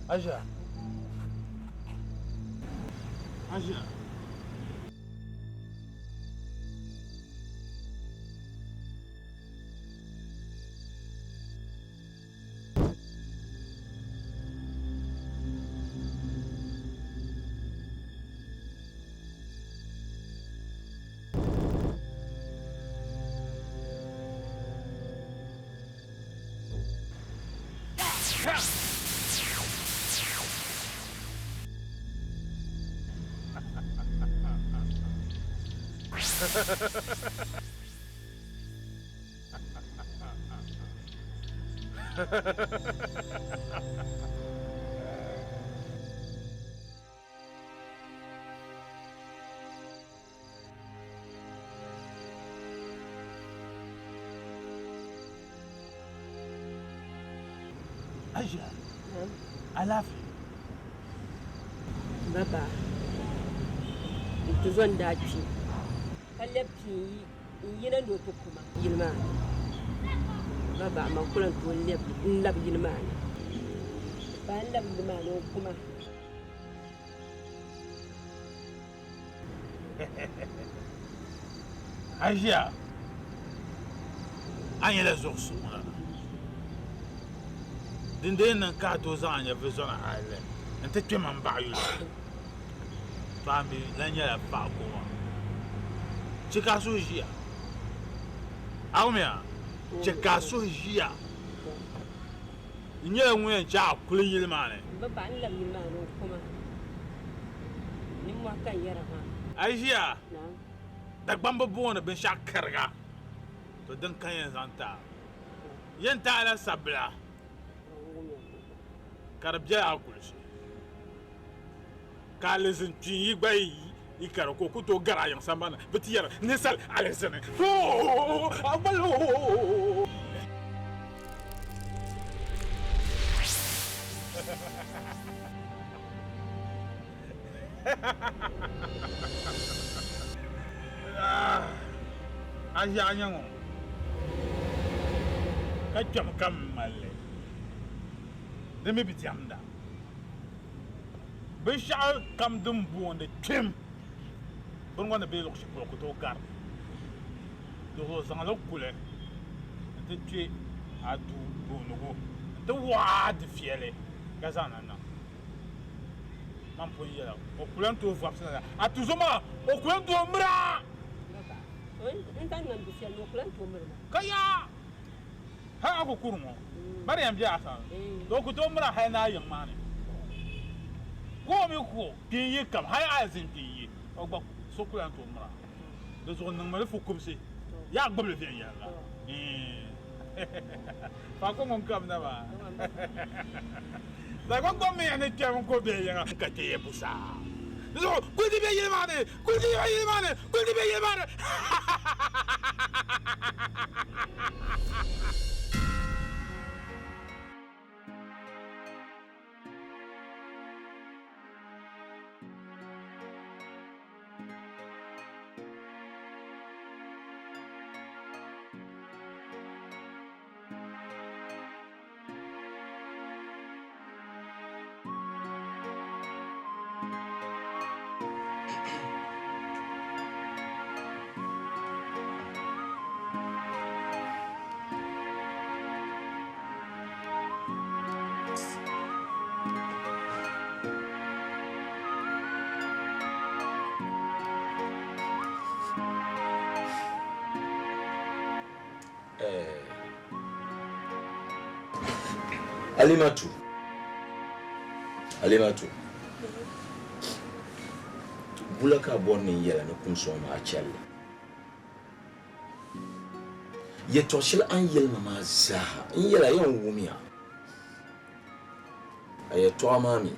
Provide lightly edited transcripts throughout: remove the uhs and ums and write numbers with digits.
Aisha. Aisha. Aisha, alaafee? Baba, n tuzo n-daa kpi ka lɛbi pii n yi n yina ni o ti ku ma yili maa ni. Baba, amaa ku lan tooi n-labi yili maa ni. Ba n-labi yili maa ni o ku ma. A ʒiya a nyɛla zuɣusuŋlana din dee niŋ ka a tooi zaŋ a nyɛvili zɔna hali nti kpe ma m-baɣa yuli to a mi lan nyɛla paɣ ko maa. Chɛ ka a suhu ʒiya. A wumya? Chɛ ka a suhu ʒiya. N nyɛla ŋun yɛn chɛ a kuli yili maa ni. M ba paɣa ni labi yili maa ni o ku ma. Nimmɔhi ka n yɛra maa. A yi ʒiya, Naam. Dagbamba booni binshɛɣu kariga, to din ka n yɛn zaŋ ti a. Yɛn ti a la sabila ka di bela a kulisi, ka alizin kpin yi gba yi kari ka o ku tooi gari a yiŋ sambani ni, bɛ ti yɛri ninsal alizini. A ʒiɛɣu nyɛ ŋɔ ka kpɛm ka m mali li, di mi bi diɛmda. Binshɛɣu kam din booni kpɛm bini ŋɔ ni be luɣ shɛli polo ku tooi gari li. Di zuɣu zaŋli kuli nti kpe a duu doonigu nti waai difiɛli ka zaŋ na niŋ. Man pun yɛla o ku lan tooi vɔbisi na a tuzo maa o ku lan tooi miri a. Ka yaa hal a ku kuri ŋɔ bari yɛn be a sani to o ku tooi miri a hal ni a yiŋ maa ni. Ka o mi ku o kpeen yi kam hal a zin kpeen yi o gba so ku lan tooi miri a. Di zuɣu niŋmi li fukumsi yaa gbubi li viɛnyɛliŋga. Faako ŋun kamda maa. Dagbaŋ mi ni kpɛm n-ku be yiŋa ka kpe ya busaa. Di zuɣu kuli ti be yili maa ni, kuli ti be yili maa ni, kuli ti be yili maa ni. Alimatu Alimatu bula ka a bɔri ni n yɛla ni kum sɔŋ ma a chɛli yɛtɔɣ shɛli a ni yɛli ma maa zaaha n yɛla yɛn wumya a yɛtɔɣa maa mi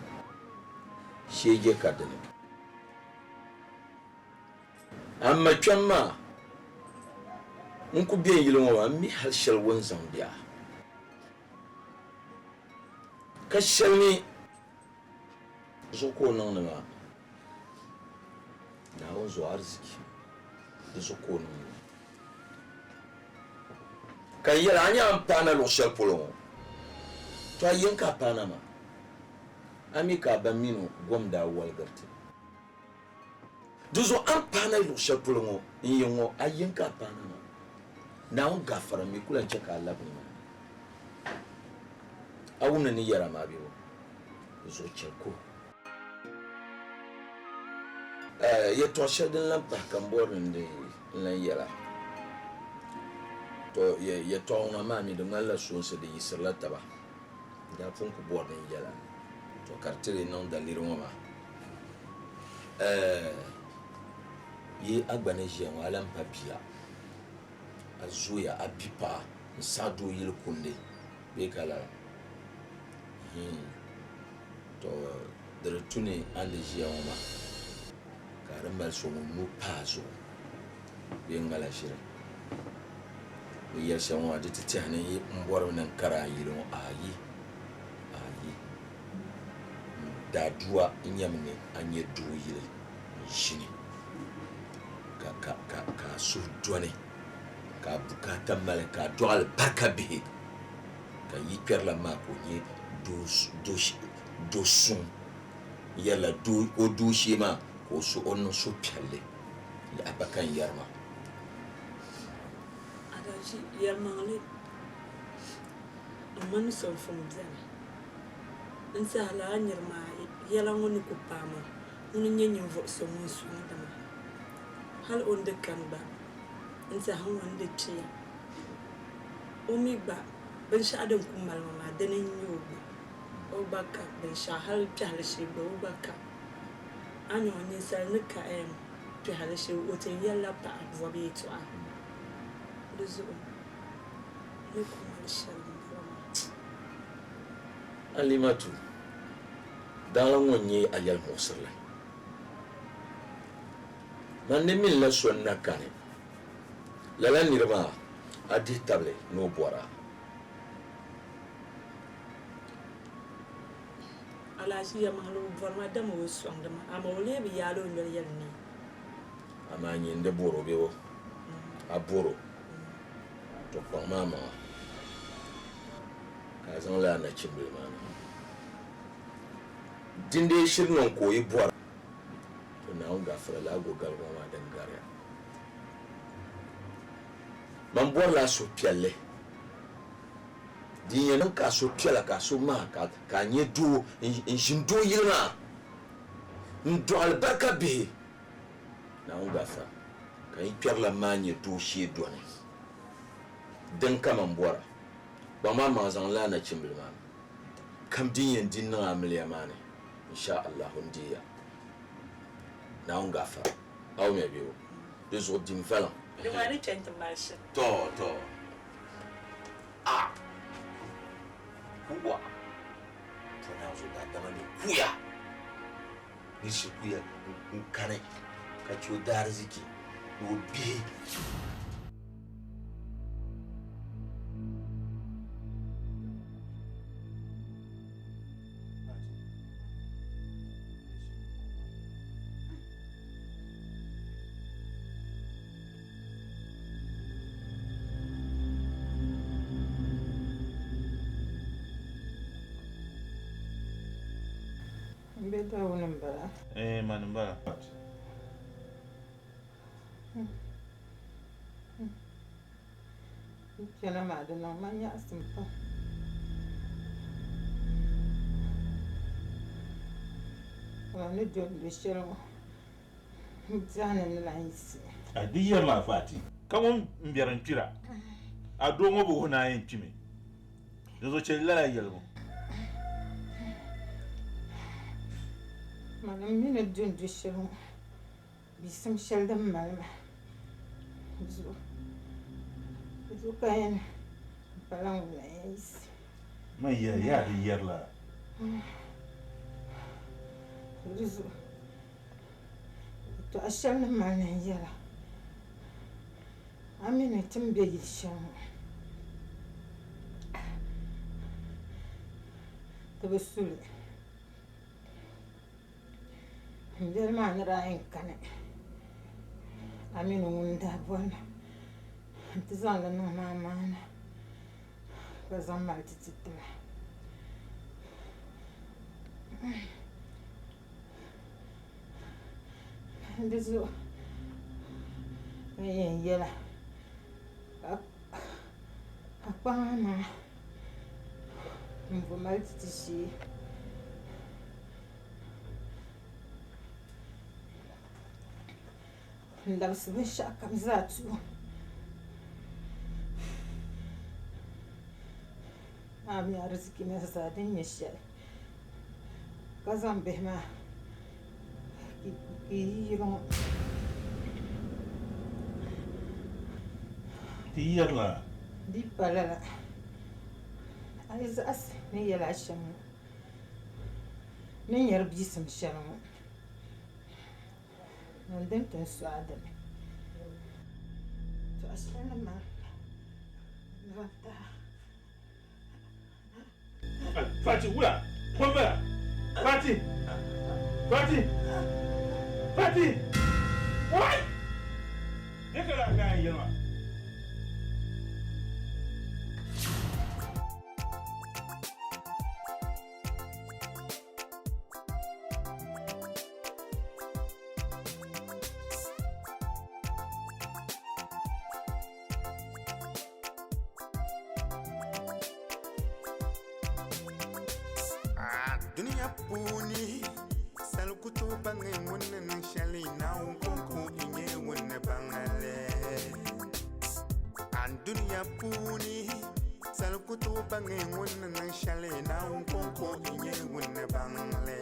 shee je ka dini A ma kpɛm maa, n ku be n yili ŋɔ maa, m mi hal shɛli o ni zaŋ be a, ka shɛli mi zuɣu ka o niŋdi maa. Naawuni zuɣu ariziki di zuɣu ka o niŋdi li. Ka n yɛli a, a nya a ni paana luɣ shɛli polo ŋɔ, to a yiŋ ka a paana maa. A mi ka a ba min o gom daa waligiri ti. Di zuɣu a ni paana luɣ shɛli polo ŋɔ n-yi ŋɔ, a yiŋ ka a paana maa. Naawuni gaafara mi ku lan chɛ ka a labi nimaani. A wumdi ni yɛra maa bebo? Di zuɣu chɛli kuhigu. Yɛtɔɣ shɛli din lan pahi ka m bɔri ni n di n-lan yɛla. Tɔ! Yɛtɔɣa ŋɔ maa mi di ŋmanila soonsi, di yiɣisirila taba. N daa pun ku bɔri ni n yɛla, tɔ ka di ti lee niŋ daliri ŋɔ maa. Ɛɛh! Yi a gba ni ʒiya ŋɔ, a lan pa bia, a zooya, a bi paɣa n-saɣi doo yili kundi bee ka lala? Hii! Tɔ di di tu ni a ni ʒiya ŋɔ maa ka a di mali so ŋun nuu pa a zuɣu bee ŋ-ŋmala ʒiri. Bɛ yɛli shɛm ŋɔ maa di ti tɛhi ni m bɔrimi ni n kari a yili ŋɔ ayi, ayi. N daadua n-nyɛmi ni a nya doo yili n-ʒini ka, ka, ka, ka a suhu dɔni ka a bukaata mali ka a dɔɣi alibarika bihi. Ka yi kpɛrila maa ka o nyɛ do suŋ n-yɛrila o dooshee maa ka o niŋ suhupiɛlli yaha pa ka n yɛri maa. Adachi, yɛlimaŋli m ma ni so n-fom beni n-tɛhi lala niri maa yɛla ŋɔ ni ku paai ma ŋuni n-nyɛ ninvuɣ so ŋun sɔŋdi ma hal o ni di kani gba n-tɛhi ŋɔ n-di kpiya. O mi gba, binshɛɣu din ku mali ma maa, dini n-nyɛ o gba. O gba ka binshɛɣu, hali kpɛhili shee gba, o gba ka. A ni o ninsal ni ka kpɛhili shee, o ti yɛlila paɣa bɔbu yɛtɔɣa. Di zuɣu, n ni ku mali shɛli m-bala maa. Alimatu, daɣila ŋɔ n-nyɛ a yɛlimuɣisirili. Man ni minila so n-na kani. Lala niri maa, a dihi tabili ni o bɔr a. Alahachi yɛlimaŋli bi bɔri ma dama o sɔŋdi ma, amaa o lee bi yaali o noli yɛli ni. Amaa nyin di bɔr o bee a bɔr o, tɔ kpaŋm a maŋa ka a zaŋ lala nachimbila maa niŋ. Dindee shiri niŋ ka o yi bɔr a, tɔ Naawuni gafara lala gɔgaligu ŋɔ maa din gariya. Man bɔrila a suhupiɛlli. Din yɛn niŋ ka a suhu piɛla ka a suhu maha ka a nyɛ doo n-ʒini doo yili maa n-dɔɣi alibarika bihi, Naawuni gafara, ka yi kpɛrilan maa nyɛ doo shee dɔni. Din ka man bɔra, kpaŋ maa maŋ zaŋ lala nachimbila maa kam din yɛn di niŋ amiliya maa ni, insha Allahu n-deei ya. Naawuni gafara. A wumya bee o? Di zuɣu dim valiŋ. Di maa ni chɛ nti mali shim. Tɔ! Tɔ! A! Kuwa! Tɔ Naawuni zuɣu daadama ni kuya! Ni shiri kuya n-kani ka chɛ o daariziki ni o bihi. M be Dawuni m-bala. Ɛɛn, mani m-bala. N kpɛna maa di niŋ ma nyaɣisim pam. Kaman ni doli luɣ shɛli ŋɔ, n tɛha ni n ni lan yiɣisi. A di yɛri maa Fati, ka ŋun m-biɛri n-kpira, a doo ŋɔ bi wuhi ni a yɛn kpimi. Dinzuɣu chɛ lala yɛligu. Mani m mi ni du n-du shɛli ŋɔ. Biisim shɛli din mali ma zuɣu di zuɣu ka yɛn pala ŋun la yɛn yiɣisi. Man ya yaa di yɛri la. Di zuɣu yɛtɔɣa shɛli ni mali ni n yɛla a mi ni ti ni be yili shɛli ŋɔ ti bi su li. M biɛli maa ni daa yɛn kani, a mi ni ŋun daa boli ma nti zaŋ li niŋ ma amaana ka zaŋ mali ti ti ti ma. Di zuɣu n yɛn yɛla ka a kpaŋ amaŋa m-bo mali ti ti shee. N-labisi binshɛɣukam zaa ti o. A mi ariziki ni zaa din nyɛ shɛli, ka zaŋ bihi maa ka yi yili ŋɔ. Ti yɛrila. Di pa lala, a yi zaɣisi ni yɛl a shɛm ŋɔ, ni nyari biisim shɛli ŋɔ, Ŋun din ti n su a dini. Tɔɣ shɛli ni mali zaŋ ti a. Fati wula ko n bala Fati Fati Fati wai ne ka daa ka yɛn yɛli maa. Dunia puuni sal ku tooi baŋ ŋun ni niŋ shɛli Naawuni kɔŋko n-nyɛ ŋun ni baŋ li. Dunia puuni sal ku tooi baŋ ŋun ni niŋ shɛli Naawuni kɔŋko n-nyɛ ŋun ni baŋ li.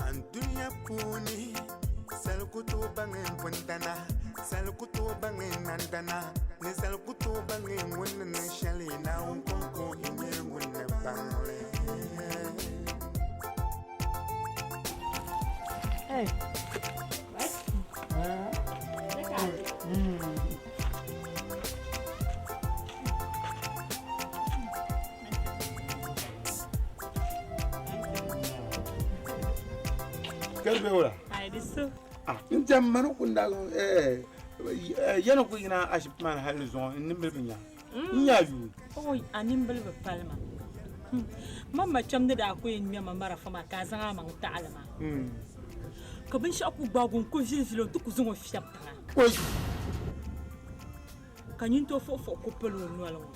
Andunia puuni sal ku tooi baŋ bundana, sal ku tooi baŋ nandana, ni sal ku tooi baŋ ŋun ni niŋ shɛli Naawuni kɔŋko n-nyɛ ŋun ni baŋ li. Hey. Kɛli wala. Ai di so. Ah, n jam mani kunda eh yana ku yina ashibiti maa ni hali zuŋɔ n nimbili bi nya. N nya yuun. Oi, a nimbili bi pali ma. Man ma kpɛm ni daa ku yɛn ŋmɛ ma marafa maa ka a zaŋ a maŋ taɣili ma. Ka binshɛɣu ku gbaagi o n-ku vilivili o nti ku zaŋ o fiɛbi tiŋa. Oi! Ka nintoo fuɣifuɣi ku pili o noli ŋɔ.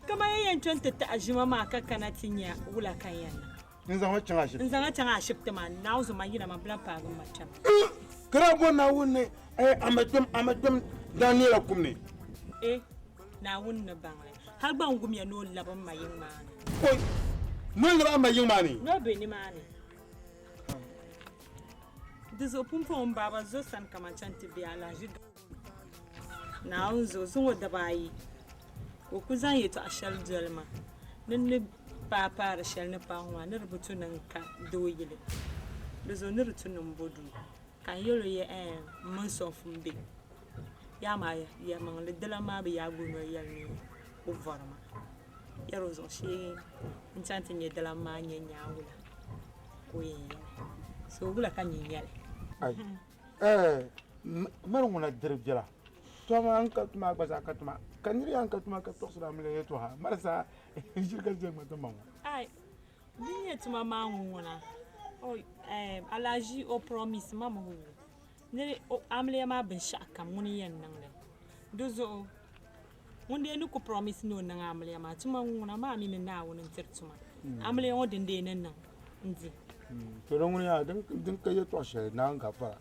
Kaman yi yɛn kpe nti taɣi ʒima maa ka kana ti nya wula ka n yɛn niŋ. N zaŋ o chaŋ ashibiti. N zaŋ a chaŋ ashibiti maa ni, Naawuni zuɣu man yina man bi lan paagi m ma kpɛm. Ka daa bɔri Naawuni ni a ma kpɛm, a ma kpɛm daa neela kum ni. E, Naawuni ni baŋ li. Hal gba n wumya ni o labi m ma yiŋ maa ni. Oi! Ni o labi a ma yiŋ maa ni? Ni o be nimaani. Di zuɣu pumpɔŋɔ m baaba zo sani kaman chaŋ ti be alahiʒi Naawuni zuɣu zuŋɔ daba ayi ka o ku zaŋ yɛtɔɣ shɛli doli ma ni n ni paai paari shɛli ni paai ŋɔ maa ni di bi tu ni n ka doo yili. Di zuɣu ni di tu ni m bo duu. Ka n yɛl o ya, Ɛɛn, m mini Sɔfu m-be. Yaa maa yɛlimaŋli, dilan maa bi yaagi o noli yɛli ni o vɔri ma. Yɛr o zuɣu shee n-chaŋ ti nya dilan maa nya nyaawula ka o yɛn yɛli. So wula ka nyin yɛli? Ai, ɛɛ, mali ŋuna diri viɛla. Tɔma n ka tuma gba zaa ka tuma. Ka niri yaa n ka tuma ka tɔɣisiri amiliya yɛtɔɣa, mali saa n-ʒiri ka ʒe ŋma ti ma ŋɔ. Ai, din nyɛ tuma maa ŋɔ ŋuna, oi, ɛɛ, Alhaji o promise ma mi o ni o amiliya maa binshɛɣu kam ŋuni n-yɛn niŋ li. Di zuɣu ŋun dee ni ku promise ni o niŋ amiliya maa tuma ŋuna maa mi ni Naawuni n-tiri tuma. Amiliya ŋɔ din dee ni niŋ n-di. To di ŋuni yaa din ka yɛtɔɣ shɛli Naawuni gafara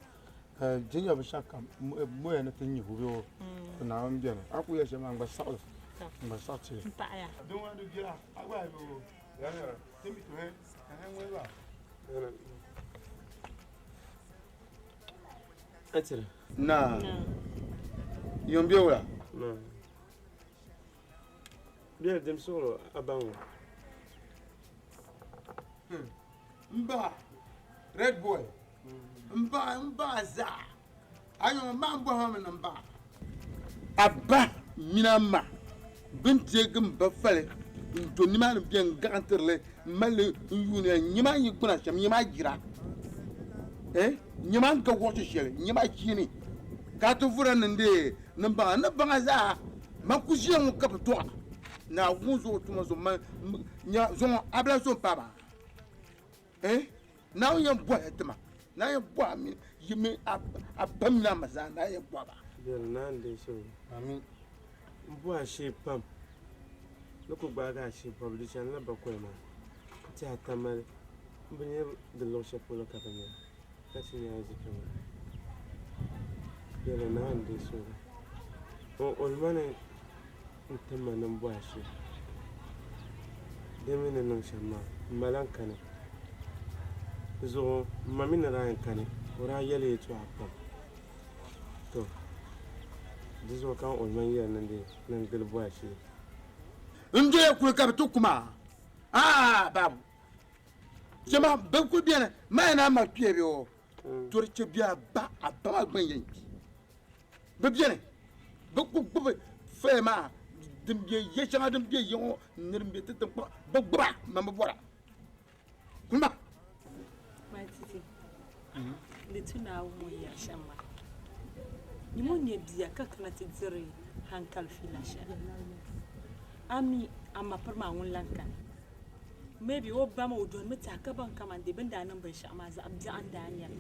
di nyɛ binshɛɣu kam moya ni ti nyihi o bee o to Naawuni beni a ku yɛli shɛli maa n gba saɣi n gba saɣi ti M paɣiya. Din ŋuni di viɛla a gba yi bi ti mi tuhi Naa, yuŋ be wula? Naa, biɛli dim suɣulo a baŋ o. M ba, red boy, m ba, m ba zaa, a yuŋ maa m bɔhima mi ni m ba. A ba mini a ma bɛn deegi m ba fali n-do nimaani bɛn gaɣintirili m-mali li n-yuuni a, n-nyɛ ma yi gbuna shɛm, n-nyɛ ma jira. Eh, nyɛ ma n ka wɔɣisi shɛli, nyɛ ma chiini ka a ti vura niŋdi ni baŋa, ni baŋa zaa man ku ʒiya ŋɔ ka bi tɔɣa. Naawuni zuɣu tuma zuɣu man nya zuŋɔ a bi lahi zo m-paai ma. Eh, Naawuni yɛn bɔhi ti ma, Naawuni yɛn bɔhi a mini yi mini a ba mini a ma zaa, Naawuni yɛn bɔhi ba. Biɛri naa n-deei shɛli. Amin. M bɔhi a shee pam ni ku gbaagi a shee bɔbu di chanila bakɔi maa n-tɛhi Tamale m bi nya di luɣ shɛli polo ka bɛ nya ka ti nya a ʒi kpe maa. Biɛri naa n-deei suhigu. O olima ni n-tim ma ni m bɔhi a shee di mi ni niŋ shɛm maa, m ma lan kani. Di zuɣu m ma mi ni daa yɛn kani, o daa yɛli yɛtɔɣa pam. To, di zuɣu ka n olima yɛli ni di ni n gili bɔhi a shee. N doya kuli ka bɛ ti ku ma? Aa, baabu. Chɛ ma, bɛ kuli beni, ma yɛn naan mali kpiya bɛ o? To di chɛ bɛ a ba, a ba maa gba n-yɛn kpi. Bɛ beni, bɛ ku gbubi faya maa din be ya shɛŋa din be ya ŋɔ ni din be ti tiŋkpaŋ, bɛ gbuba, man bi bɔra. Kuli ma. Matiti, di tu Naawuni ŋun yɛri shɛm maa. Nyini o nyɛ bia ka kana ti diri hankali fiila shɛli. A mi a ma piri maa ŋun lan kani. Maybe o ba maa o donimi tɛha ka baŋ kaman dee bɛ ni daa niŋ binshɛɣu maa zaɣ biɛɣu n-daa nyɛ li.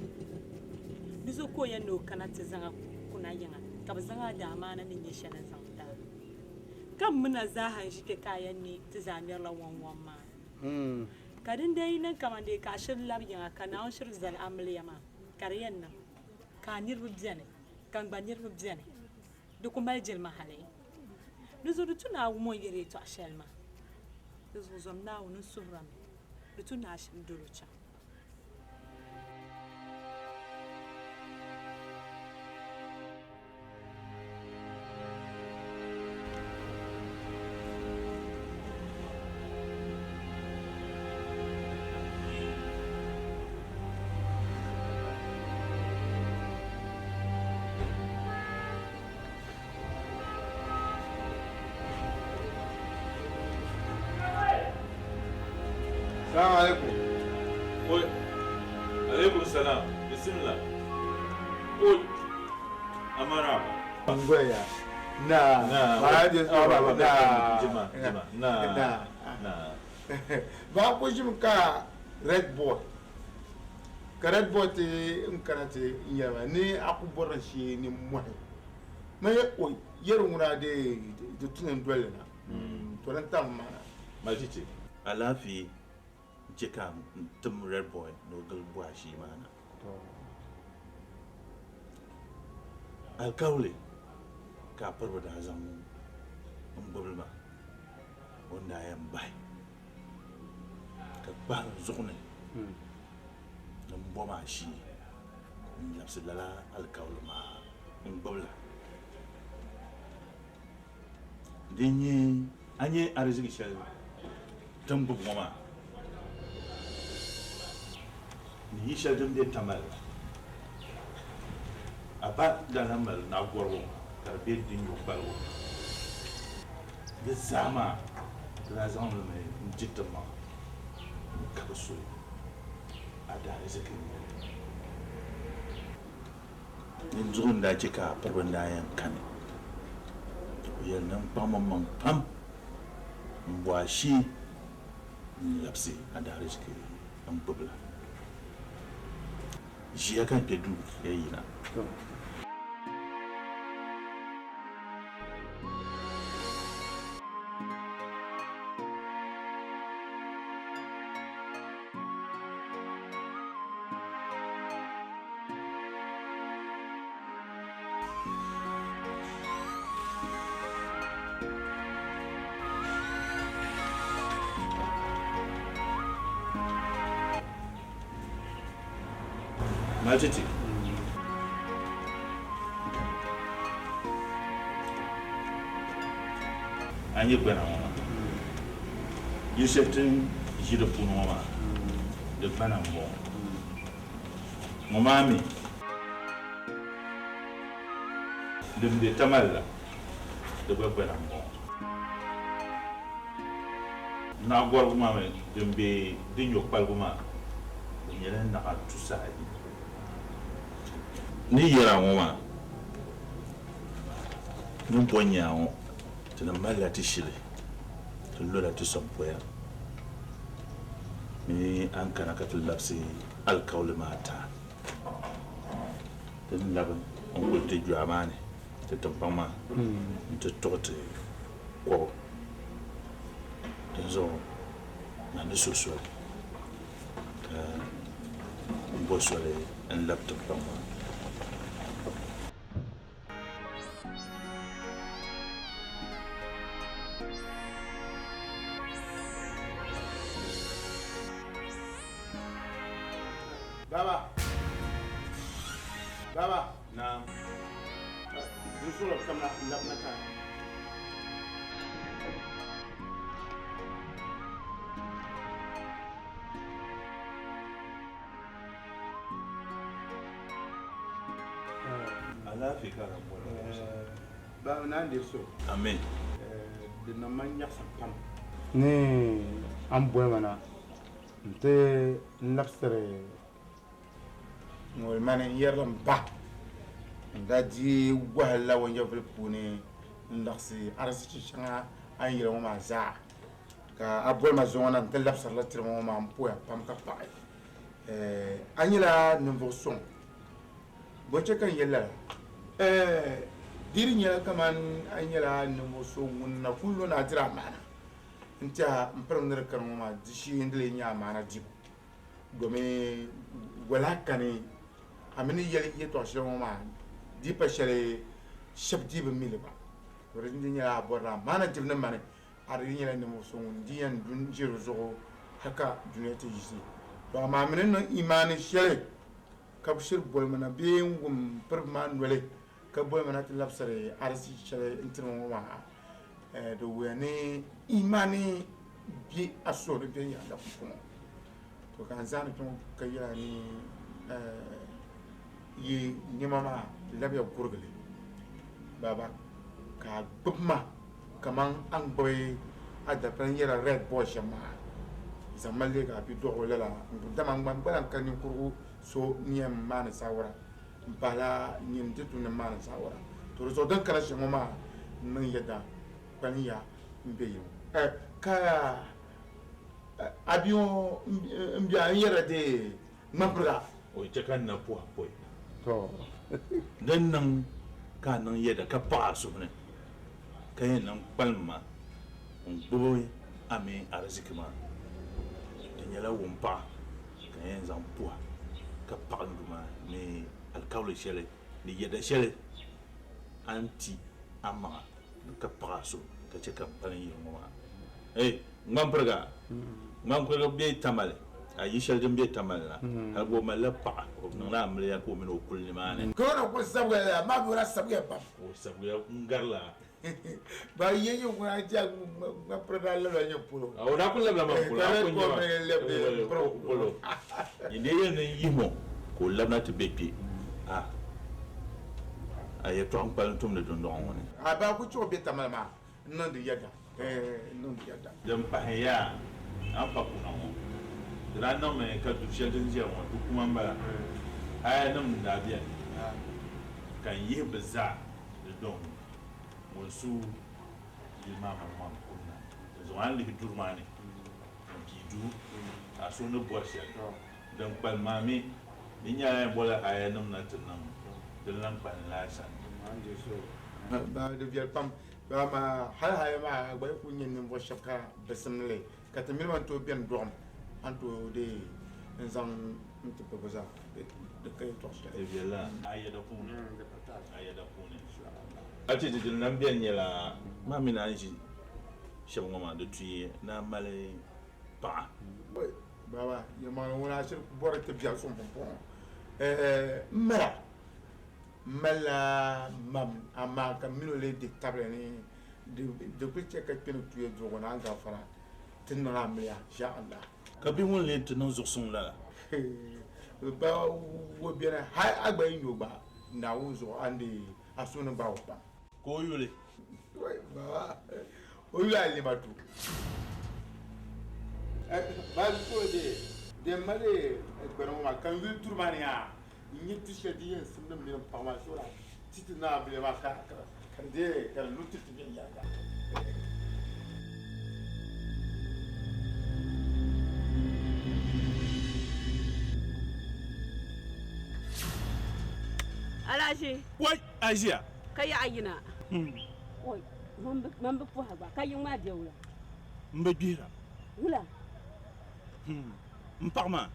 Di zuɣu ka o yɛn ni o kana ti zaŋ a kuna yiŋa ka bɛ zaŋ a daamaana ni nyɛ shɛli n-zaŋ ti a. Ka m mi na zaaha n-ʒi kpe ka a yɛn ni ti zaa ŋmɛrila wɔŋwɔŋ maa. Ka din dee yi niŋ kaman dee ka a shiri labi yiŋa ka Naawuni shiri zali amiliya maa ka di yɛn niŋ ka a niriba beni ka n gba niriba beni. Di ku mali jilima hali. Di zuɣu di tu ni a wum o ni yɛri yɛtɔɣ shɛli maa. Di zuɣu zom Naawuni n-suhirimi, di tu ni a shiri dol o chaŋ. Salaam alaikum. Oi. Alaikum salam. Bismillah. Oi. Amaraba. Ngoya. Na. Na. Na. Na. Jima. Jima. Na. Na. Na. Ba ko jim ka red boy. Ka red boy ti n kana ti n yɛli ma ni a ku bɔri n shee ni mɔhi. Ma yɛ o yɛri ŋuna dee di tuni n dolli na. To din tam ma na. Malchichi. Alaafee n-chɛ ka n tim red boy ni o gili bɔhi shee maa na. Alikauli ka a piriba daa zaŋ n gbibili ma o ni daa yɛn bahi ka kpahiri n zuɣu ni ni m bom a shee n-labisi lala alikauli maa n gbibi la. Din nyɛ a nya ariziki shɛli ti ni gbibi ŋɔ maa ni yi shɛli din be Tamale la, a ba daa lahi mali naɣigɔrigu ka di be di nyɔkpaligu. Di zaa maa ti daa zaŋ li mi n-di ti maŋa ka bi su li. A daariziki n-nyɛ li. Dinzuɣu n-daa chɛ ka a piriba n-daa yɛn kani. O yɛli ni n kpaŋmi m maŋ pam m-bo a shee n-labisi a daariziki n-gbibi la. Ʒiya ka n kpe duu ya yina. Majiti. A nyɛ gbana ŋɔ maa. Yili shɛli ti ni ʒi di puuni ŋɔ maa, di gbana m-bɔŋɔ. Ŋɔ maa mi din be Tamale la, di gba gbana m-bɔŋɔ. Naɣ gɔrigu maa mi din be di nyɔkpaligu maa, di nyɛla naɣa tusaayi. Ni yɛra ŋɔ maa, ni bɔ nya ŋɔ, ti ni malila ti shili, ti lola ti sɔŋpoya ni a ni kana ka ti labisi alikauli maa ti a. Ti ni labi n-kuli ti jɔa maa ni, ti tiŋkpaŋ maa nti tuɣi ti kɔbu. Dinzuɣu man ni suhi soli ka m bo soli n-labi tiŋkpaŋ maa. Baba! Baba! Naam. Di zuɣu kamina labina ka. Alaafee ka a lahi bɔri Baba naa n-deei so. Amen. Di niŋ ma nyaɣisim pam. Ni a ni boli ma na nti labisiri Ŋun mani n yɛrila m ba n daa di wahala o nyɛvili puuni n-laɣisi arizichi shɛŋa a ni yɛli ŋɔ maa zaa, ka a boli ma zuŋɔ na nti labisirila tiri ma ŋɔ maa, m poya pam ka paɣi. A nyɛla ninvuɣ suŋ. Bɔ n-chɛ ka n yɛli lala? Di di nyɛla kaman a nyɛla ninvuɣ so ŋun na kul lo ni a diri amaana n-tɛha m pirim ni di kani ŋɔ maa, di shee n-di lee nyɛ amaana dibu. Domi wala kani a mi ni yɛli yɛtɔɣ shɛli ŋɔ maa di pa shɛli shɛb dii bi mi li gba. To di di nyɛla a bɔrila amaana dibu ni mani, a di nyɛla ninvuɣ so ŋun di yɛn du n-ʒe di zuɣu hal ka dunia ti yiɣisi. To amaa a mi ni niŋ imaani shɛli ka bɛ shiri boli ma na bee n-wum piribu maa noli ka boli ma na ti labisiri arzichi shɛli n-tiri ma ŋɔ maa, di wuhiya ni imaani be a suhu ni viɛnyɛliŋga pumpɔŋɔ. To ka n zaani kpe ŋɔ ka yɛl a ni yi nɛma maa labiya gurigi li, Baba, ka a gbibi ma kaman a ni gbibi a dapala n-yɛra red boy shɛm maa. Zaŋ ma leeg a bidɔɣiro lala n-gbibi, dama n gba n gba lan ka ninkurigu so n-yɛn maani saawara m-pahila nyin ti tu ni maani saawara. To di zuɣu din kana shɛm ŋɔ maa n niŋ yɛda kpalinya m-be yi ŋɔ. Ka a bia ŋɔ m-be a ni yɛra dee ŋmampiriga. O chɛ ka n na puhi pɔi. Tɔ! Din niŋ ka a niŋ yɛda ka paɣ a suhu ni, ka yɛn niŋ kpalim ma n-gbibi a mini ariziki maa, di nyɛla wumpaɣa ka n yɛn zaŋ puhi a ka paɣi n Duuma ni alikauli shɛli ni yɛda shɛli a ni ti a maŋa ka paɣ a suhu ka chɛ ka m kpalim yili ŋɔ maa. Hey! Ŋmampiriga! Ŋmampiriga be Tamale, a yi shɛli din be Tamale la, hal gba o malila paɣa, o bi niŋla amiliya ka o mini o kuli nimaani. Ka o na kuli sabigiya lala, amaa bɛ o daa sabigiya pam. O sabigiya n-garila. Ba yi yi ŋuna jia ŋmampiriga daa labila nyɛ polo. O daa kuli labila man polo, Ka a red kuli ball nyɛ mi lɛbi polo. Nyin dee yɛli ni n yihim o ka o labina ti be kpe, a a yɛtɔɣa n-kpalim tumdi dundɔŋ ŋɔ ni. A baa ku chɛ o be Tamale maa n-niŋdi yɛda, eh, n-niŋdi yɛda. Din pahi yaa, a ni pa kuna ŋɔ, di daa niŋmi ka du shɛli din ʒiya ŋɔ, du kuma m-bala, hayanim n-daa beni, ka n yihi bɛ zaa di dɔŋ ŋun su yili maa maŋmaŋ kunna. Dinzuɣu a ni lihi duri maa ni m-pii duu ka a suhu ni bɔri shɛli. Din kpalim maa mi, di nyɛla a yɛn bɔla hayanim na ti niŋ din lan kpalim la a sani. Di viɛli pam, amaa hali haya maa a gba yi kul nya ninvuɣ shɛb ka bɛ simdi li, ka ti mini ba ni tooi beni dɔɣim, a ni tooi deei n-zaŋ n-ti bɛ gba zaa di ka yɛtɔɣ shɛli. Di viɛlila a yɛda puuni, a yɛda puuni. A ti ti din lan beni nyɛla maa mini a ni ʒi shɛb ŋɔ maa, di tuyi ni a mali paɣa. Baba, yɛlimaŋli ŋuna a shiri bɔri ti biɛri suŋ pumpɔŋɔ. Ɛɛh, m mala, m malila mam, amaa ka m min o lee dihi tabili ni di kuli chɛ ka kpe ni tuya duɣigu ni a gafara ti niŋ amiliya, insha Allah. Ka bɛ ŋun lee ti niŋ zuɣusuŋ lala? Baba, o beni, hal a gba yi nya o gba, Naawuni zuɣu a ni deei a suhu ni gbaag o pam. Ka o yuli? Baba, o yuli Alimatu. Baba, so de, de mali gbana ŋɔ maa ka n yuli duri maa ni yaa. N-nya du shɛli din yɛn simdi m mini m paɣa maa shee o daa ti ti naai amiliya maa ka ka di deei ka di lu ti ti viɛnyɛliŋga. Alaji. Wai, Aʒia. Ka yaɣa yina. Oi, man bi pɔha gba, ka yiŋ maa be wula? M bi gbihira. Wula? M paɣa maa,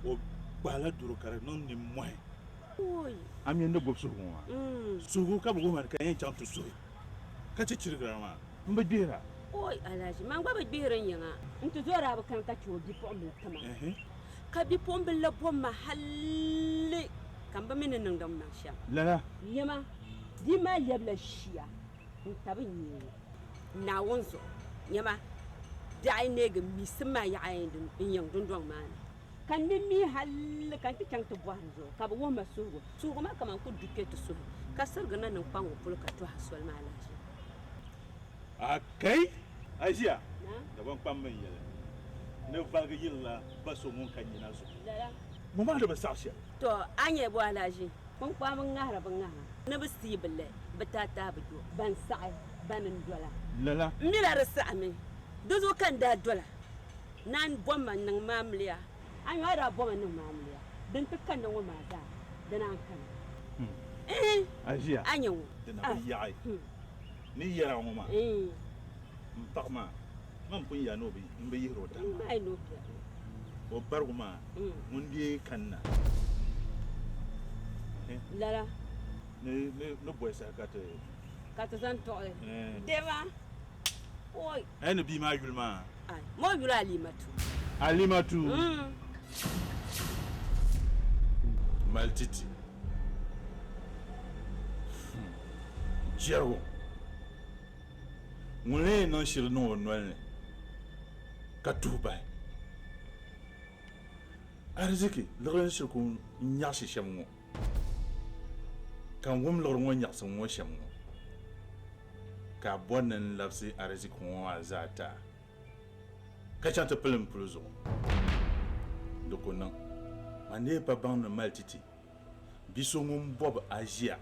o kpahila doro ka di niŋ nimmɔhi. A mi n ni gbubi suhigu ŋɔ maa? Suhigu ka bɛ wuhi ma ni ka n yɛn chaŋ ti suhi ka chɛ chirigira maa. M bi gbihira. Oi, Alhaji, man gba bi gbihiri n yiŋa. N ti zɔri a bi kani ka chɛ o bipuɣimbila ti ma. Ka bipuɣimbila la bom ma halli ka m bi mi ni niŋdi m maŋ shɛm. Lala. Nyama, bia maa lɛbila shia n-tabi n nyee Naawuni zuɣu. Nyama, biɛɣu yi neegi m miisim maa yaɣa n yiŋ dundɔŋ maa ni. Ka n ni mi halli ka n ti chaŋ ti bɔhi di zuɣu, ka bɛ wuhi ma suhigu. Suhigu maa kaman ku du kpe ti suhi, ka sirigi na niŋkpaŋ ŋɔ polo ka tɔhi soli maa lahi ʒiya. Akai! A ʒiya? Dagbaŋ kpamba n-yɛli ni valigi yirila ba so ŋun ka nyina zuɣu. Lala. Ŋɔ maa di bi saɣi shɛli. Tɔ! A nya bɔ Alhaji? Kpunkpaamba ŋahiri bɛ ŋaha ni bɛ siyi bɛ lɛ, bɛ taataa bi do. Ban saɣi, bani n-dola. Lala. M mi la di saɣimi, di zuɣu ka n daa dola. Naan bɔmma niŋ ma amiliya. A nyo a daa bɔma niŋ ma amiliya. Din ti kanna ŋɔ maa zaa, di naan kani. Ihi, A ʒiya? a nya ŋɔ. Di na bi yaɣi ni yɛra ŋɔ maa. M paɣa maa, man pun ya ni o bi, m bi yihiri o tahima. O barigu maa, ŋun deei kanna. Lala. Ni, ni, ni bɔhi saha ka ti. Ka ti zaŋ tuɣili. Dema. Oi. A ni bia maa yuli maa? Ai, ma o yuli Alimatu. Alimatu? Mali titi. Jɛrigu. Ŋun lee niŋ shili niŋ o noli ni ka tuhi bahi. Ariziki liɣiri ni shiri ku nyaɣisi shɛm ŋɔ, ka n wum liɣiri ŋɔ nyaɣisim ŋɔ shɛm ŋɔ, ka a bɔri ni n labisi ariziki ŋɔ maa zaa ti a, ka chaŋ ti pili m puli zuɣu. Di ku niŋ. Man dee pa baŋ ni mali titi bi so ŋun bɔb a ʒiya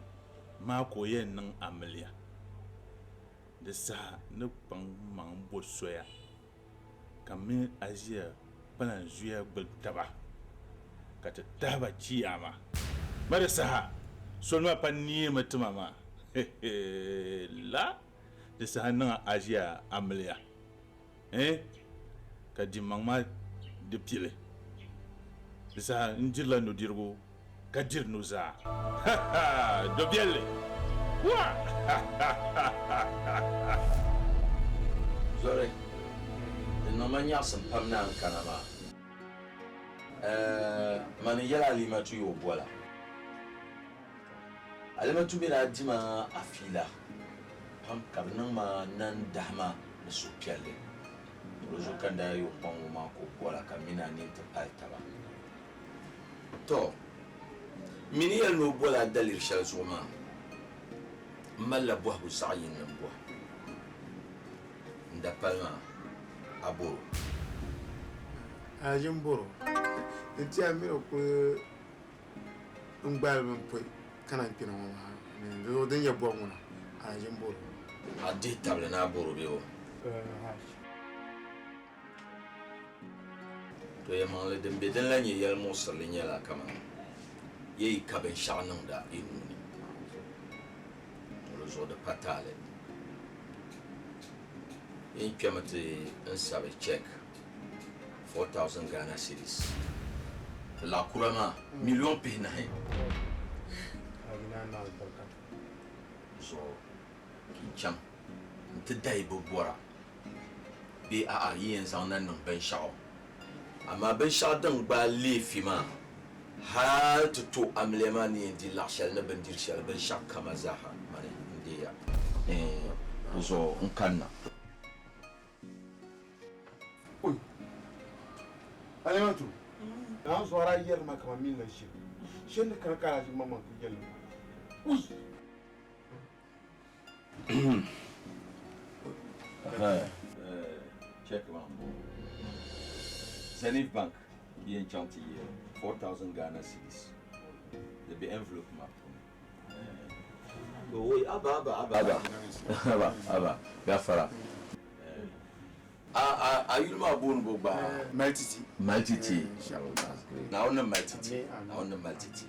maa ka o yɛn niŋ amiliya. Di saha ni kpaŋ maŋ bo soya ka m mini a ʒiya kpalan zuya gbubi taba ka ti tahi ba chiyaama. Ma di saha soli maa pa neemi ti ma maa. La di saha niŋ a ʒiya amiliya eh ka dimmaŋ maa di pili. Di saha n dirila nudirigu ka diri nuzaa. Dobiɛlli! Wa! Zɔri, di niŋ ma nyaɣisim pam ni a ni kana maa. Ɛɛh, mani n-yɛli Alimatu yi o bɔla. Alimatu mi daa di ma afiila pam ka bɛ niŋ ma nandahima ni suhupiɛlli. Di zuɣu ka n daa yi o kpaŋ o maa ka o bɔla ka m mini a nini ti pali taba. Tɔ! M mi ni yɛli ni o boli a daliri shɛli zuɣu maa, m malila bɔhigu zaɣ yini ni m bɔhi. N dapali maa, a bɔr o? Alhaji m bɔr o. N tiɛha m mi ni kuli n gbaali bini pɔi ka na kpɛna ŋɔ maa di zuɣu din yɛn bɔbi ŋuna Alhaji m bɔr o. A dihi tabili ni a bɔr o bee o? To yɛlimaŋli din be din la nyɛ yɛlimuɣisirili nyɛla kaman yi yi ka binshɛɣu niŋda yi nuu ni, to di zuɣu di pa taali. Yi ni kpɛmi ti n sabi cheque 4,000 Ghana cedis ti laɣikura maa miliɔn pihinahi zuɣu n-chaŋ nti dahi bɛ bɔra. Bee a'a yi yɛn zaŋ na niŋ binshɛɣu. Amaa binshɛɣu din gbaai leefi maa hal ti to amiliya maa ni yɛn di laɣ shɛli ni bindiri shɛli binshɛɣu kama zaaha mani n-deei ya. Ɛɛn, di zuɣu n kanna. Oi! Alimatu, naan zuɣu a daa yɛri ma kaman mini la ʒiri shɛli ni kana ka a daa ʒi maŋmaŋ ti yɛli ma. Ui! Check maa m-bɔŋɔ. Zenith Bank Yi yɛn chaŋ ti yihi 4000 Ghana cedis di be envelope maa puuni. Oi, aba, aba, aba, aba, aba, aba, gafara. A, a, a yuli maa booni bo gba? Maltiti. Maltiti. Naawuni ni mali ti ti. Naawuni ni mali ti ti.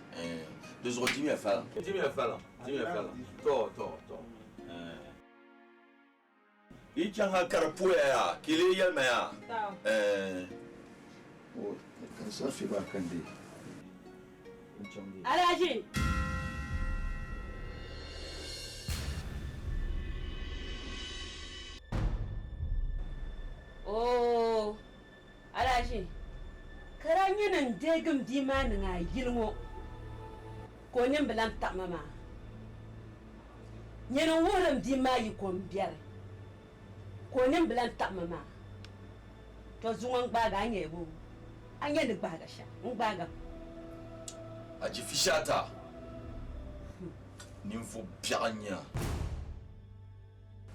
Di zuɣu dimiya faliŋ. Dimiya faliŋ. Dimiya faliŋ. To, to, to. Yi chaŋ ha ka di poya yaa, ka yi lee yɛli ma yaa? Ɛɛh. Ka di saɣi fiɛbi a ka n deei. N chaŋ dee. Alhaji! Oo, Alhaji, ka daa nyɛ ni n deegi m bia maa niŋ a yili ŋɔ ka o nini bi lan taɣi ma maa. Nyini n-wuhiri m bia maa yiko m-biɛri, ka o nini bi lan taɣi ma maa. Tɔ zuŋɔ n-gbaagi a nya boo? A nya ni gbahiga shɛm n-gbaagi m. Ajifishata, ninvuɣ biɛɣu n-nyɛ a.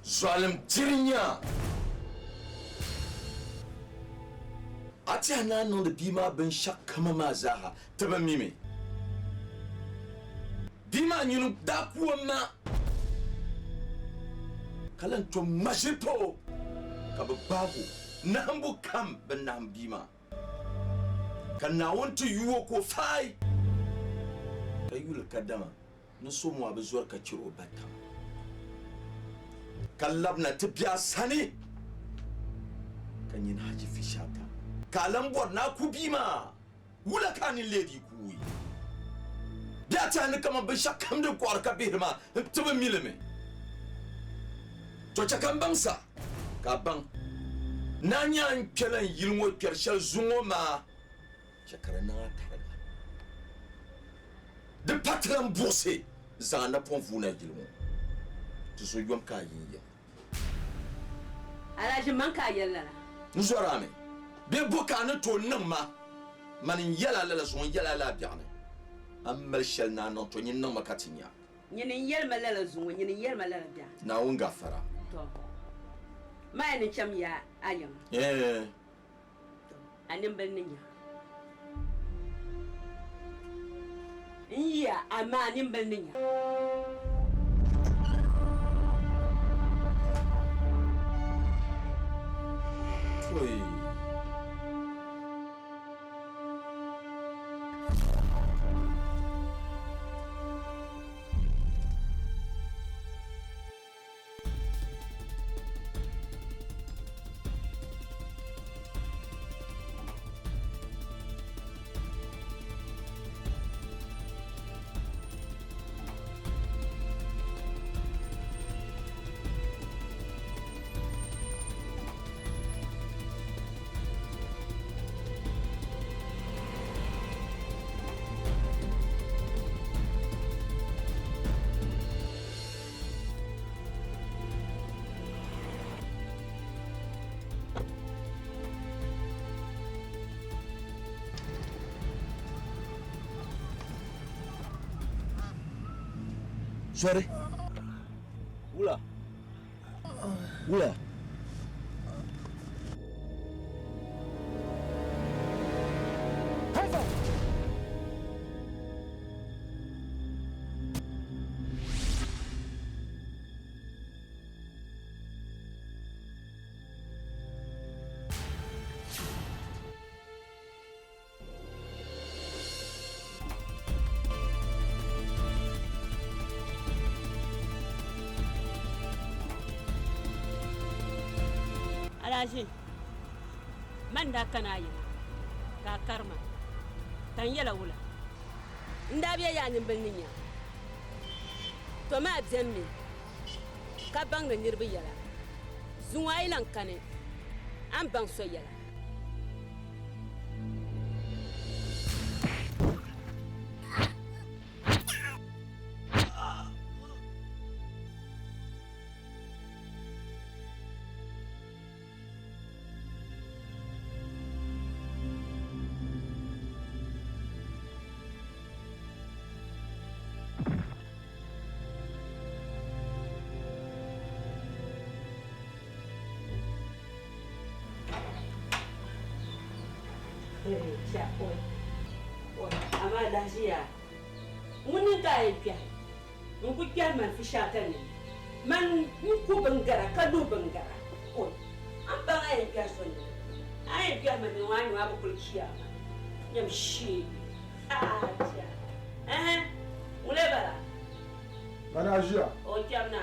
Zualim diri n-nyɛ a. A tɛha ni a niŋdi bia maa binshɛɣukam maa zaaha ti bi mi mi. Bia maa nyini daa ku o ma, ka lan tom ŋma ʒiri pa o, ka bɛ gbaag o. Nahimbu kam bi nahim bia maa, ka Naawuni ti yu o ka o faai, ka yuli kadama ni so ŋɔ a bi zɔri ka chɛr o ba tam, ka labina ti be a sani, ka nyini Haji Fishata, ka a lan bɔri ni a ku bia maa, wula ka a nini leei di kuui? Bɛ a tɛha ni kaman binshɛɣu kam din kɔɣiri ka bihiri maa n-ti bi mi li mi? Tɔ chɛ ka m baŋ sa, ka a baŋ ni a nya n kpɛla n yili ŋɔ kpɛri shɛli zuŋɔ maa. Chɛ ka di niŋ a tariga. Di pa ti lan buɣisi zaŋ a napɔŋ vuui na yili ŋɔ. Di zo yom ka a yi n-yiŋ. Alhaji, man ka a yɛli lala? N zɔr a mi. Bee bo ka a ni tooi niŋ ma? Mani n-yɛl a lala zuŋɔ, n yɛl a la a biɛɣuni. A ni mali shɛli ni a niŋ, tɔ nyini niŋmi ka ti nya. Nyini n-yɛli ma lala zuŋɔ, nyini n-yɛli ma lala biɛɣuni. Naawuni gafara. Tɔ, ma yɛn ni cham ya a yiŋa. Ɛɛn. A nimbili ni nya. N yiya, amaa a nimbili ni nya. Oi. Zɔri. Wula. Wula. Alhaji, man daa kana a yiŋa ka a kari ma, ka n yɛla wula? N daa be yaa nimbili ni nya. To maa benimi ka baŋdi niriba yɛla. Zuŋɔ a yi lan kani, a ni baŋ so yɛla. Acha, oi, oi, amaa lahiʒi yaa, ŋuni n-ka a yɛn kpɛhi? N ku kpɛhi man Fishata ni, man n-ku biŋgara ka luhi biŋgara. Oi, a ni baŋ a yɛn kpɛhi so ni? A yɛn kpɛhi ma ni ŋɔ a nyo a bi kuli chiyaama. Nyam shee. Acha, ɛhɛn, ŋuni bala? Mani a ʒiya? O kpɛmina.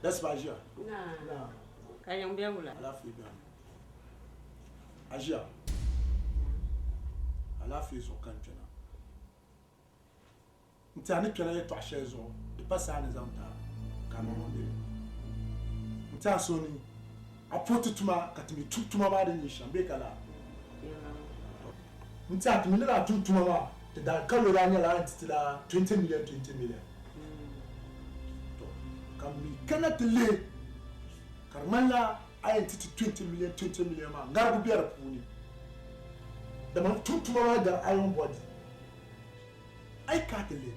Dasiba a ʒiya? Naa. Ka yiŋ be wula? Alaafee beni. A ʒiya? Alaafee zuɣu ka n kpɛna. N tɛha ni kpɛna yɛtɔɣ shɛli zuɣu di pa saa ni zaŋ ti a ka a maŋmaŋ be li. N tɛha so ni a puhi ti tuma ka ti mi tum tuma maa din nyɛ shɛm bee ka laa? N tɛha ti mi ni daa tum tuma maa ti daa ka lo daa nyɛla a yɛn ti ti la 20 million 20 million. To ka m mi kana ti lihi ka di ŋmanila a yɛn ti ti 20 million 20 million maa ŋaribu be di puuni dama n tum tuma maa gari iron body. A yi ka ti li,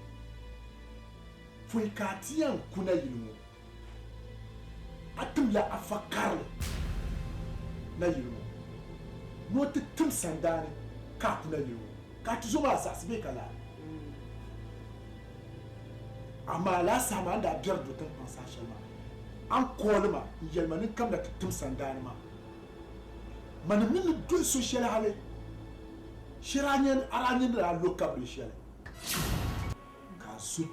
pɔi ka a ti yɛn kuna yili ŋɔ, a timla afa karili na yili ŋɔ ni o ti tim sandaani ka a kuna yili ŋɔ, ka a tuzo maa zaɣisi bee ka laa. Amaa lala saha maa a ni daa biɛri do tiŋkpaŋ saha shɛli maa, a ni kooli ma n-yɛli ma ni n kamina ti tim sandaani maa. Manim mi ni doli so shɛli hali shɛli a daa nya ni daa lo kabili shɛli, ka a zo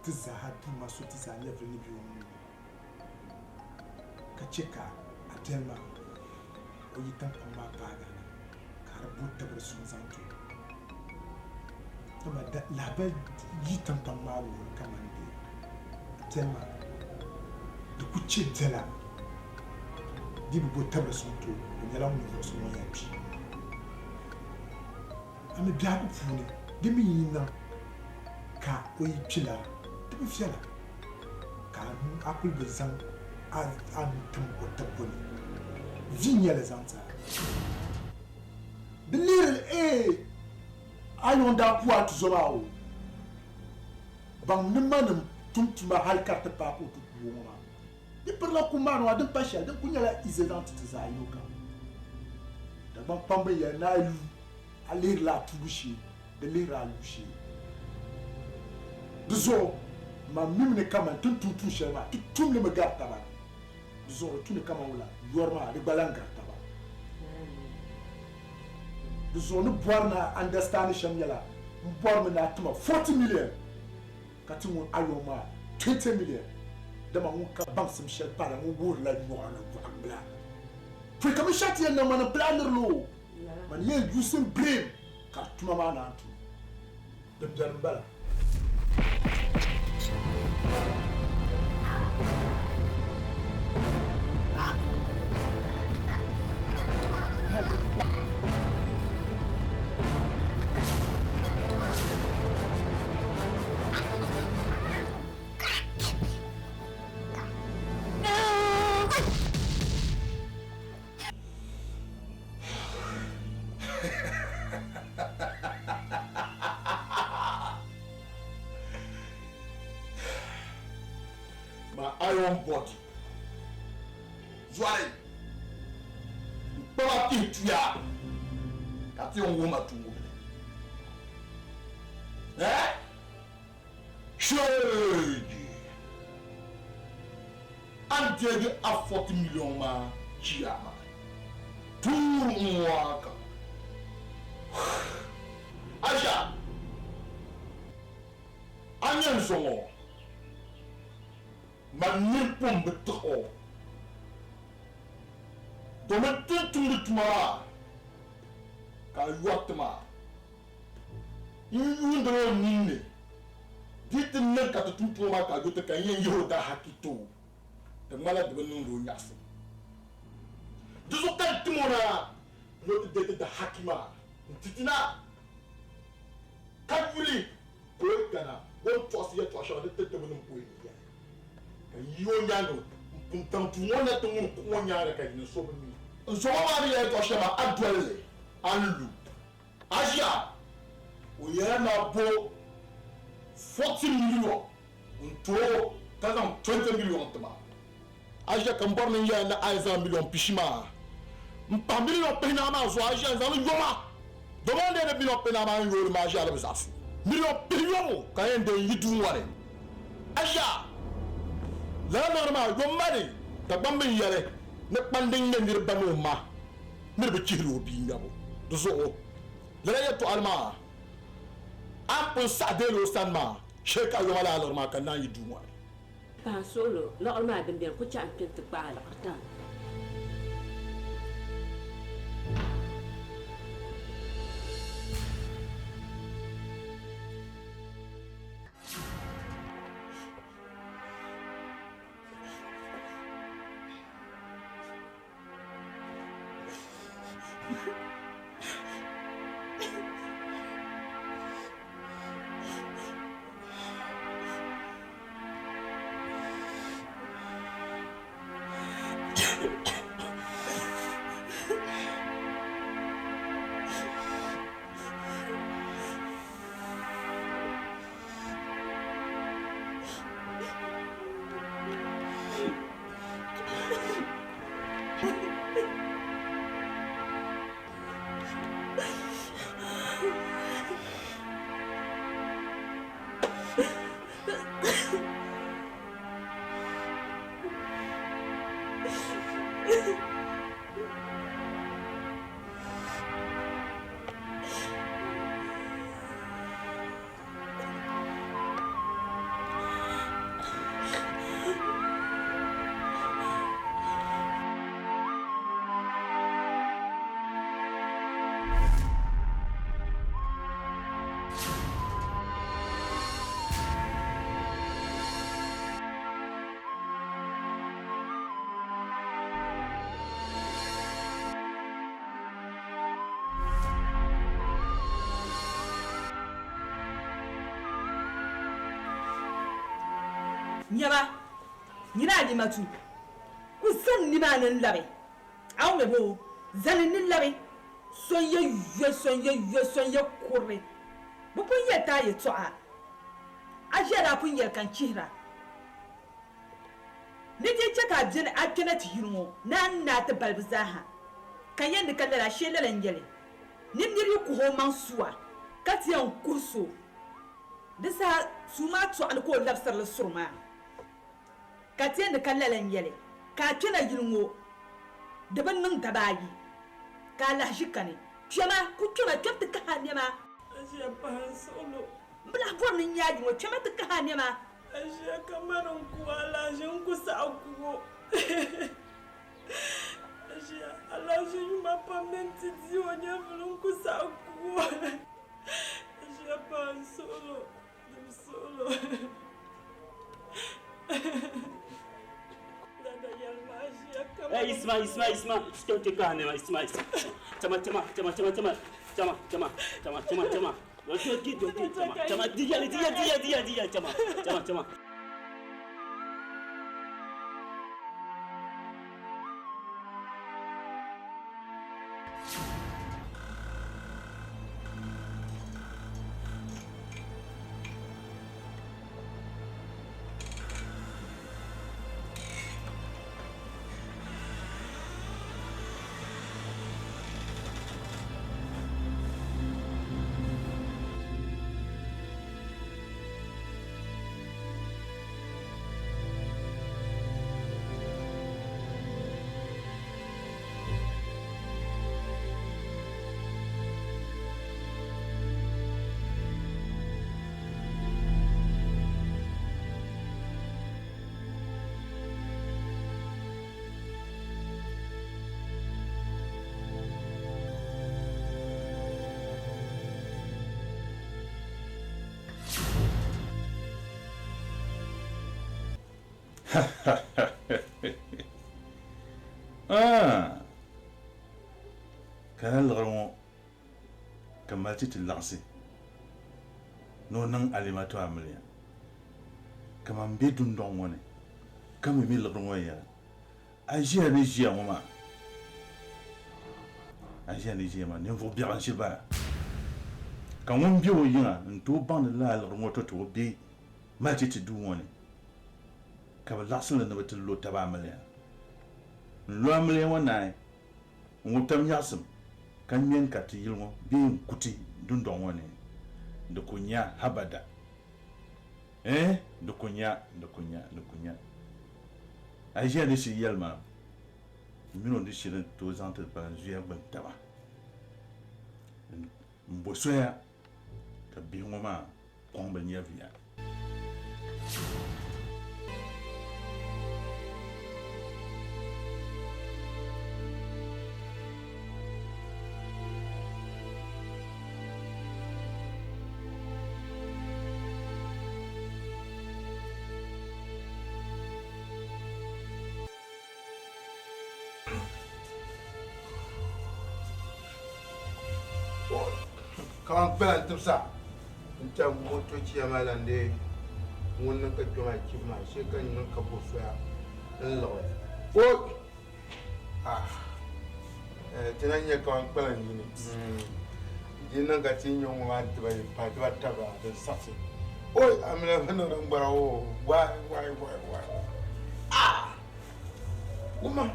ti zaaha Duuma so ti zaa nyɛvili ni be o nuu ni, ka chɛ ka a biɛli maa o yi tiŋkpaŋ maa paagi a na, ka a di bo tibiri suŋ zaŋ ti o. Dama lahibali yi tiŋkpaŋ maa wuhiri kaman bɛ a biɛli maa di ku chɛ biɛla di bi bo tabili suŋ ti o, o nyɛla ŋun ninvuɣ so ŋun yɛn kpi. A mi biɛhigu puuni di mi yi niŋ ka o yi kpi laa, di bi viɛla ka a kul bi zaŋ a nuu tim o tibbu ni. Vi n-nyɛ li zaŋ ti a. Di lihiri eei a yuŋ daa ku a tuzo maa o baŋ ni manim tum tuma hali ka di ti paai ka o ti ku o ŋɔ maa. Di pirila kum maa ni maa din pa shɛli din kuli nyɛla ize zaŋ ti ti zaɣ yino kam. Dagbaŋ kpamba n-yɛli ni a yi lu a lihirila a tuubu shee, di lihiri a lubu shee. Di zuɣu man mimi ni kaman ti ni tum tuun shɛli maa ti tum li mi gari taba. Di zuɣu di tu ni kaman wula yɔri maa di gba lan gari taba. Di zuɣu ni bɔri ni a understand shɛm nyɛla m bɔrimi ni a tima 40 million ka ti ŋun ayɔŋ maa 20 million dama ŋun ka baŋsim shɛli pahila ŋun wuhirila nyɔɣu ni gɔɣimbila. Pɔi ka binshɛɣu ti yɛn niŋ mani m-pili a nirili o, mani yɛn using brain ka di tuma maa naan tum. Din beni m-bala. My iron body. Zɔri n kpaba pihi tuya ka ti yɛn wuhi ma tuŋgu bini. Eh? Sheegi! A ni deegi a 40 million maa chiyaama tuuri n-ŋɔ ka. Aisha, a nya n zo ŋɔ, man nini pun bi tiɣ o, domin ti ni tumdi tuma maa ka a yɔri ti maa. N yuundila o ninni, di yi ti niŋ ka ti tum tuma maa ka a yo ti ka n yɛn yihi o daahaki ti o, di ŋmanila di bi niŋdi o nyaɣisim. Di zuɣu ka n tim o na ni o ti deei ti daahaki maa n-ti ti na, ka yuli ka o yi kana o ni tɔɣisi yɛtɔɣ shɛŋa ni ti ti bi niŋ ka o yi ni yɛli. Ka n yi o nyaaŋa m-pun taŋ duu ŋɔ na ti ŋuni kuɣ ŋɔ nyaaŋa ka yi ni so bi mi. N zo ŋɔ maa ni yɛli yɛtɔɣ shɛli maa, a doli li, a ni lu. Asia, o yɛla ni a bo 40 million n-ti o ka zaŋ 20 million ti ma. A ʒiya ka m bɔri ni n yɛli ni a yɛn zaŋ miliɔn pishi maa m-pahi miliɔn pihinahi maa zuɣu, a ʒiya n-zaŋ li yo ma. Domin a ni deei miliɔn pihinahi maa n-yo li maa, a ʒiya a di bi zaɣisi. Miliɔn pihiyɔbu ka n yɛn deei n-yi duu ŋɔ ni. A ʒiya lala liɣiri maa yom ma ni Dagbaŋ mi n-yɛli ni kpandi n-ŋmɛ niriba ni o ma ni di bi chihiri o bia ŋmɛbu. Di zuɣu lala yɛltɔɣali maa a ni pun saɣi deeli o sani maa, shee ka a yom a lala liɣiri maa ka n naan yi duu ŋɔ ni. Paɣa suɣulo liɣiri maa din beni ku chaɣi n-kpe nti kpaai liɣiri tam. Nyama, nyini Alimatu, ku zani nimaani n-labi, a wummi boo? Zani ni labi, so n-yɛ yo, so n-yɛ yo, so n-yɛ kurili. Bɛ pun yɛli ti a yɛtɔɣa, a ʒiya daa pun yɛli ka n chihira. Ni di chɛ ka a beni a kpɛna ti yili ŋɔ ni a ni naai ti balibu zaaha, ka yɛn di ka lala, ashee lala n-nyɛ li. Ni nir yi kuhi o maŋ sua, ka ti yɛn kuhi so, di saha sua maa tɔɣu ni ka o labisiri li suri maa. Ka ti yɛn di ka lala n-nyɛ li, ka a kpɛna yili ŋɔ, di bi niŋ daba ayi ka a lahi ʒi kani. Kpɛma, ku kpɛma, kpɛm ti kahi a nɛma. A ʒiya pahi n suɣilo. M bi lahi bɔri ni n nya a yili ŋɔ, kpɛma ti kahi a nɛma. A ʒiya ka mani n ku alahiʒi n ku saɣi ku o. A ʒiya alahiʒi yuma pam ni nti di o nyɛvuli n ku saɣi ku o. A ʒiya pahi n suɣilo, di bi suɣilo. Dada yɛlima a ʒiya ka mani Hey, Isma, Isma, Isma, kpɛm ti kahi nɛma, Isma, Isma, chama, chama, chama, chama, chama, chama, chama, chama, chama, chama. Ah! Ka lala liɣiri ŋɔ ka mali ti ti laɣisi ni o niŋ Alimatu amiliya kaman be dundɔŋ ŋɔ ni ka mi mi liɣiri ŋɔ yɛla. A ʒiya ni ʒiya ŋɔ maa, a ʒiya ni ʒiya maa, ninvuɣ biɛɣu n-shiri bala. Ka ŋun be o yiŋa n-tooi baŋ ni lala liɣiri ŋɔ tɔto o be mali ti ti duu ŋɔ ni, ka bɛ laɣisi li ni bɛ ti lo taba amiliya. N lo amiliya ŋɔ naai, n ŋub tab nyaɣisim ka ŋme n-kariti yili ŋɔ bee n-kuti dundɔŋ ŋɔ ni, di ku nya habada. Ɛɛh, di ku nya, di ku nya, di ku nya. A yi ʒiya di shiri yɛli ma, m min o di shiri ni tooi zaŋ ti kpalim zuya gbini taba m-bo soya ka bihi ŋɔ maa kɔŋ bɛ nyɛviya. Kaman kpɛla n-tibisa n-chɛ moto chia maa la n-dee ŋun niŋ ka kpɛ maa chibi maa shee ka n niŋ ka bo soya n-liɣi o ah ti na nyɛ kaman kpɛla n-yini di niŋ ka ti nyɛ ŋɔ maa dibayi pahi dibata din saɣisi oi amina bi niŋdi n gbara o wai wai wai wai ah wuma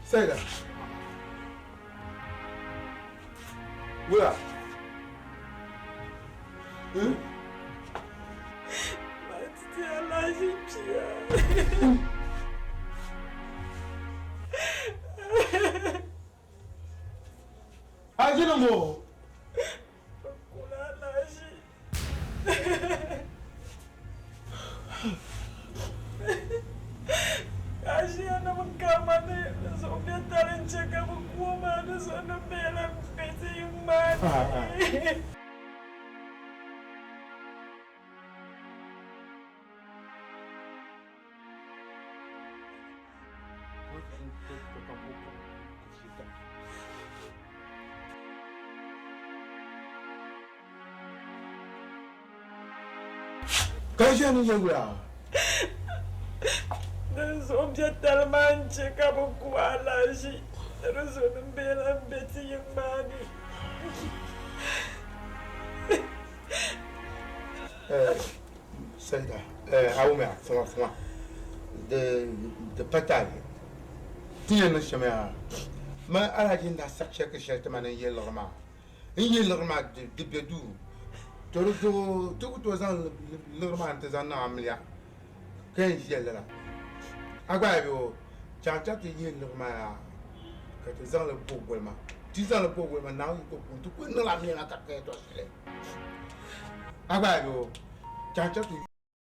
Saida. Wula. Hmm? Matiti alaji pia. Aji mo. Kula alaji. Aji ana mun kama ne so be tarin che ka bu kuma da so na bela beti yumma. Ka ʒiya ni nyɛ wula? Din zuɣu biɛtali maa n-chɛ ka bɛ ku alahiʒi, di zuɣu ni bɛ lan be ti yiŋ maa ni. Saida, a wumya fama fama di pa taali ti yɛn niŋ shɛm yaa ma Alhaji n daa saɣi chɛki shɛli ti ma ni n ye liɣiri maa n ye liɣiri maa di be duu to di zuɣu ti ku tooi zaŋ liɣiri maa nti zaŋ niŋ amiliya ka yɛn ʒiya lala a gba yi o chaŋ chaŋ ti yihi liɣiri maa yaa ka ti zaŋli bo goli maa ti zaŋli bo goli maa Naawuni yiko puuni ti kuli niŋla amiliya maa ka di ka yɛltɔɣa shɛli a gba yi o chaŋ chaŋ ti.